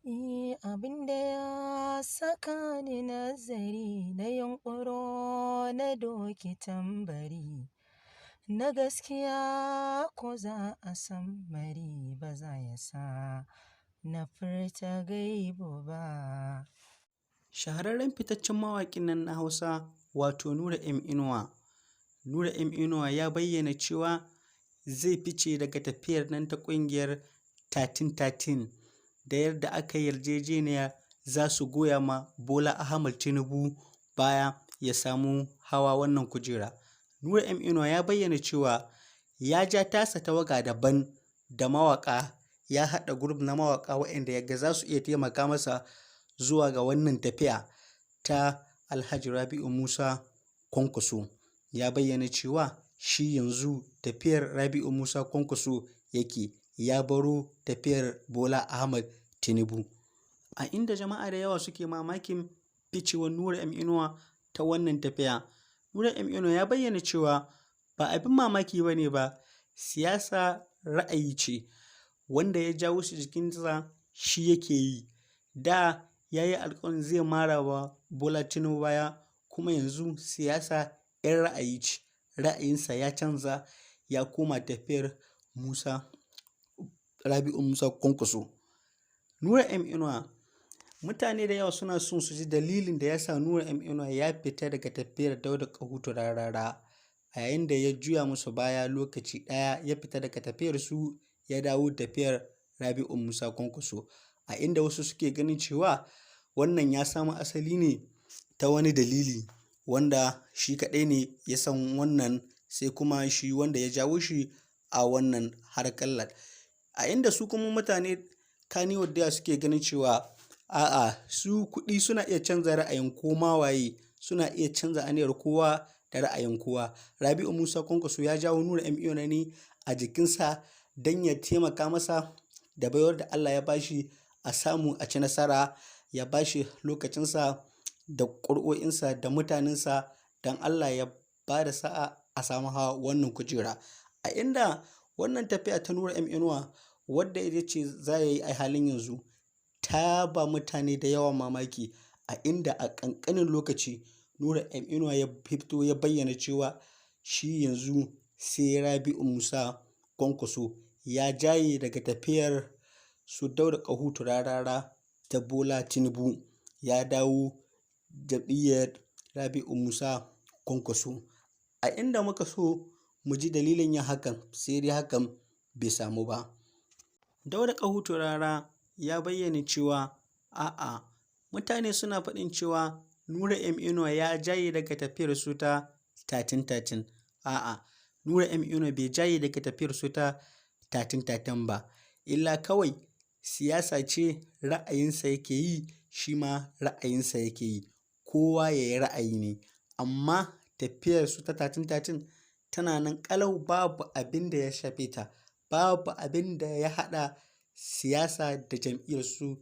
Abin da ya saka ni nazari na yunƙuro na doki tambari na gaskiya ko za a san mari ba za ya sa na furta gaibu ba. Shahararren fitaccen mawaƙin nan na Hausa, wato Nura M Inuwa. Nura M Inuwa ya bayyana cewa zai fice daga tafiyar nan ta ƙungiyar 1313 da yadda aka yi yarjejeniya za su goya ma Bola Ahmed Tinubu baya ya samu hawa wannan kujera. Nura M Inuwa ya bayyana cewa ya ja tasa tawaga daban da mawaƙa, ya haɗa group na mawaƙa waɗanda ya ga za su iya taimaka masa zuwa ga wannan tafiya ta Alhaji Rabi'u Musa Kwankwaso. Ya bayyana cewa shi yanzu tafiyar Rabi'u Musa Kwankwaso yake, ya baro tafiyar Bola Ahmed Tinubu. A inda jama'a da yawa suke mamakin ficewar Nura M Inuwa ta wannan tafiya. Nura M Inuwa ya bayyana cewa ba abin mamaki ba ne ba, siyasa ra'ayi ce, wanda ya jawo shi jikinsa shi yake yi. Da ya yi alƙawarin zai mara wa Bola Tinubu baya, kuma yanzu siyasa 'yan ra'ayi ce, ra'ayinsa ya canza, ya koma tafiyar Rabi'u Musa Kwankwaso. Nura M Inuwa, mutane da yawa suna son su ji dalilin da ya sa Nura M Inuwa ya fita daga tafiyar Dauda Kahutu Rarara a yayin da ya juya musu baya lokaci ɗaya, ya fita daga tafiyar su ya dawo tafiyar Rabi'u Musa Kwankwaso. A inda wasu suke ganin cewa wannan ya samo asali ne ta wani dalili wanda shi kaɗai ne ya san wannan, sai kuma shi wanda ya jawo shi a wannan harkallar. A inda su kuma mutane Kannywood da suke ganin cewa a'a, su kuɗi suna iya canza ra'ayin koma waye, suna iya canza aniyar kowa da ra'ayin kowa. Rabi'u Musa Kwankwaso ya jawo Nura M Inuwa ne a jikinsa don ya taimaka masa da baiwar da Allah ya bashi a samu a ci nasara, ya bashi lokacinsa da ƙuri'o'insa da mutanensa don Allah ya ba da sa'a a samu hawa wannan kujera. A inda wannan tafiya ta Nura M Inuwa wadda ita ce za ya yi a halin yanzu ta ba mutane da yawa mamaki, a inda a ƙanƙanin lokaci Nura M Inuwa ya fito ya bayyana cewa shi yanzu sai Rabi'u Musa Kwankwaso, ya jaye daga tafiyar su Dauda Kahutu Rarara ta Bola Tinubu, ya dawo jam'iyyar Rabi'u Musa Kwankwaso. A inda muka so mu ji dalilin yin hakan, sai dai hakan bai samu ba. Dauda Kahutu Rarara ya bayyana cewa a'a, mutane suna faɗin cewa Nura M Inuwa ya jaye daga tafiyar su ta 1313. A'a, Nura M Inuwa bai jaye daga tafiyar su ta 1313 ba, illa kawai siyasa ce, ra'ayinsa yake yi, shi ma ra'ayinsa yake yi. Kowa ya yi ra'ayi ne, amma tafiyar su ta 1313 tana nan ƙalau, babu abin da ya shafe ta, babu abin da ya haɗa siyasa da jam'iyyar su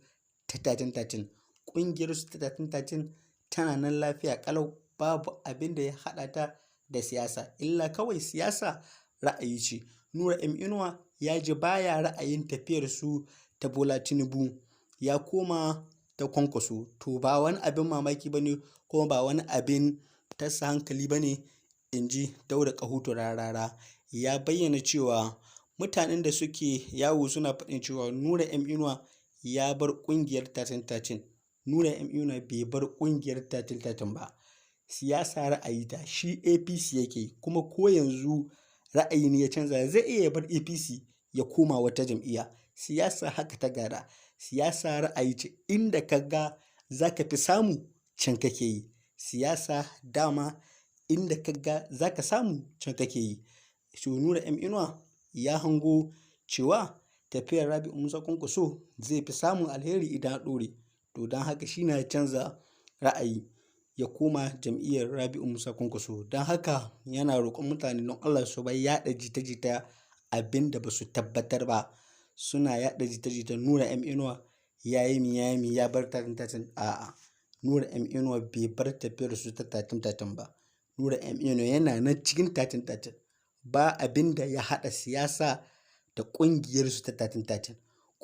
ta 1313. Ƙungiyar su ta 1313 tana nan lafiya ƙalau, babu abin da ya haɗa ta da siyasa, illa kawai siyasa ra'ayi ce. Nura M Inuwa ya ji baya ra'ayin tafiyar su ta Bola Tinubu, ya koma ta Kwankwaso. To ba wani abin mamaki ba ne, kuma ba wani abin tasa hankali ba ne, in ji Dauda Kahutu Rarara. Ya bayyana cewa mutanen da suke yawo suna faɗin cewa Nura M Inuwa ya bar ƙungiyar 1313. Nura M Inuwa bai bar ƙungiyar 1313 ba. Siyasa ra'ayi ta, shi APC yake, kuma ko yanzu ra'ayi ne ya canza, zai iya bar APC ya koma wata jam'iyya. Siyasa haka ta gada. Siyasa ra'ayi ce, inda ka ga za ka fi samu can kake yi. Siyasa dama inda ka ga za ka samu can kake yi. To Nura M Inuwa ya hango cewa tafiyar Rabi'u Musa Kwankwaso zai fi samun alheri idan ya ɗore. To don haka shi ne ya canza ra'ayi ya koma jam'iyyar Rabi'u Musa Kwankwaso. Don haka yana roƙon mutane don Allah su bar yaɗa jita-jita abin da ba su tabbatar ba. Suna yaɗa jita-jita Nura M Inuwa ya yi mi, ya yi mi, ya bar 1313. A'a, Nura M Inuwa bai bar tafiyar su ta 1313 ba. Nura M Inuwa yana nan cikin 1313. Ba abin da ya haɗa siyasa da ƙungiyar su ta 1313.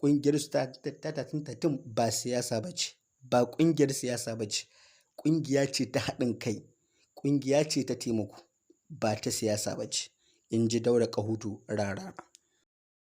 Ƙungiyar su ta 1313 ba siyasa ba ce, ba ƙungiyar siyasa ba ce, ƙungiya ce ta haɗin kai, ƙungiya ce ta taimako, ba ta siyasa ba ce, in ji Dauda Kahutu Rarara.